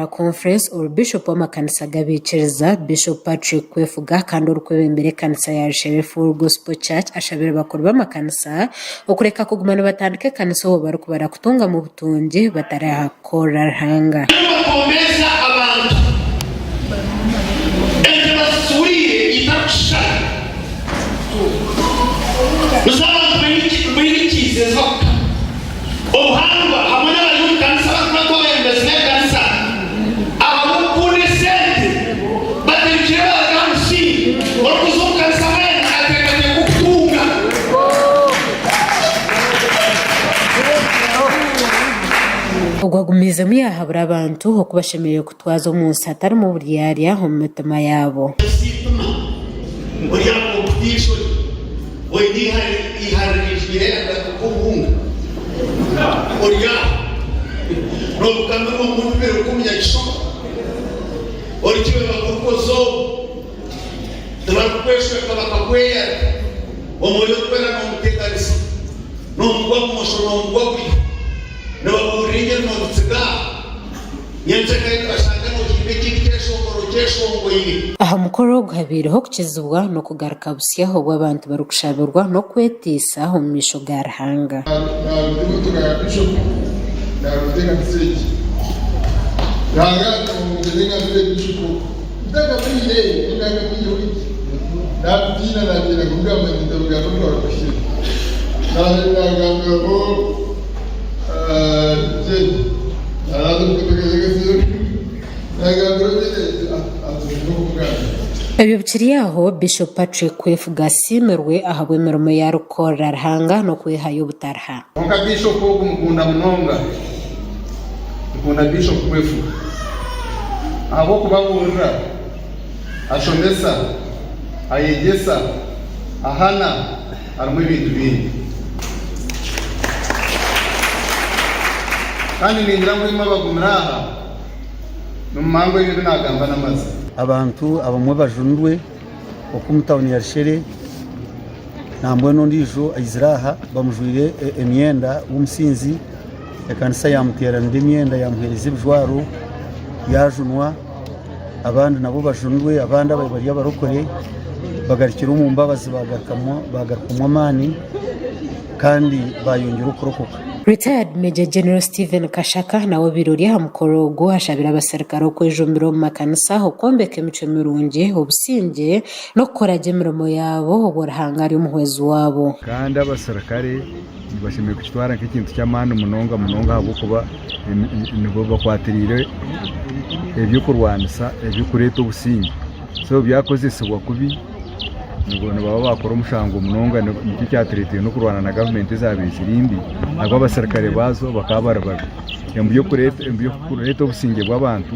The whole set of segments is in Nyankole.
Conference ori Bishop w'amakanisa g'abaikiriza, Bishop Patrick Kwefuga kandi orikwebembera ekanisa ya Rushere Full Gospel Church ashabire bakuru b'amakanisa okureka kuguma nibatandika ekanisa obwo barikubara kutungamu obutungi batari aha kukorera Ruhanga. Nibakomeeza abantu ente bazisuriire itarikushushana. Nizo abantu bainikiize zonka. Obuhangwa hamwe n'abari omu kanisa abarikuratwa abeebembezi b'ekanisa ahabw'okukunda esente baterukire baraga aha musingi. Orikuza omu kanisa weena ateekateeka okutunga. Ogwo agumiizemu yaahabura abantu oku bashemereire kutwaza omu nsi hatarimu buryarya omu mitima yaabo. Esiipima ori aha komputiishoni. Oine eihari riijwire nk'obuhunga, ori aho noobukamirwa omu bibiri nk'omunyakishuba, ori kimwe bakurukoza obu, tibarikukweshweka bakakweyara. Omwoyo Orikwera noomuteganisa, noomugwa bumosho noomugwa buryo, nibabuurira engiri noobitsiga aho. Nyencakare nibashanga noohimba ekindi kyeshongoro okyeshongoire. Aha mukoro ogu habaireho okukizibwa n'okugaruka busya obu abantu barikushabirwa n'okweteisa omu maisho ga Ruhanga. Naaruga emotoka ya Bishopu naaruga ekanisa egi. Ruhanga omwongyere engabire Bishopu ogu. Ntakafiire, ntakafiire wiiki. Naabitiina naagyenda kugamba nti ndarugamba twarukuhikire. Naagambiraho Jane. Ebyo bikiri aho, Bishop Patrick Kwefuga asiimirwe ahabw'emirimo ei arikukorera Ruhanga n'okwehayo obutariha. Kwonka Bishop ogu mukunda munonga. Nkunda Bishop Kwefuga ahabw'okuba abuurira, ashomesa, ayegyesa, ahana, harimu ebintu bingi. Kandi ningira ngu imwe abagumire aha nimumanya ngu ebi ebi naagamba n'amazima. Abantu abamwe bajunirwe oku omu tawuni ya Rushere nambwenu ondiijo aizire aha bamujwire emyenda w'omusinzi ekanisa yamuteeranira emyenda yamuheereza ebijwaro yaajunwa abandi nabo bajunirwe abandi ababaire bari abarokore bagarukire omu mbabazi bagarukamu amaani kandi bayongyera okurokoka. Retired Major General Stephen Kashaka nawe obaire ori aha mukoro ogu ashabire abaserukare okwejumbira omu makanisa, okwombeka emicwe mirungi, obusingye n'okukora gye emirimo yaabo obwo Ruhanga ari omuhwezi waabo. Kandi abaserukare nibashemereire kukitwara nk'ekintu ky'amaani munonga munonga ahabw'okuba nibo bakwatiriire eby'okurwanisa ebirikureeta obusingye. So byakozesibwa kubi nibaba baakora omushango munonga nikyo kyatureeteire n'okurwana na gavumenti ezaabaire ziri mbi ahakuba abaserukare baazo bakaba bari babi. Embu y'okureeta obusingye bw'abantu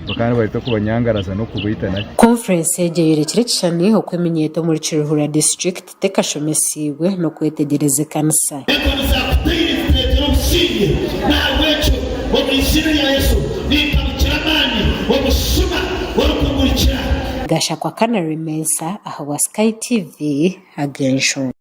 bakaba nibareeta kubanyangaraza n'okubaita. Conference egi eyorekire ekishushani oku eminyeeto omuri Kiruhura disiturikiti tekashomesiibwe n'okwetegyereza ekanisa. Enkoni zaakutaire zitureetera obusingye. N'ahabw'ekyo, omu iziina rya Yesu, nintabukira amaani omushuma orikungurikira. Gashakwa Canary Mensah ahabwa Sky TV, Ag'enshonga.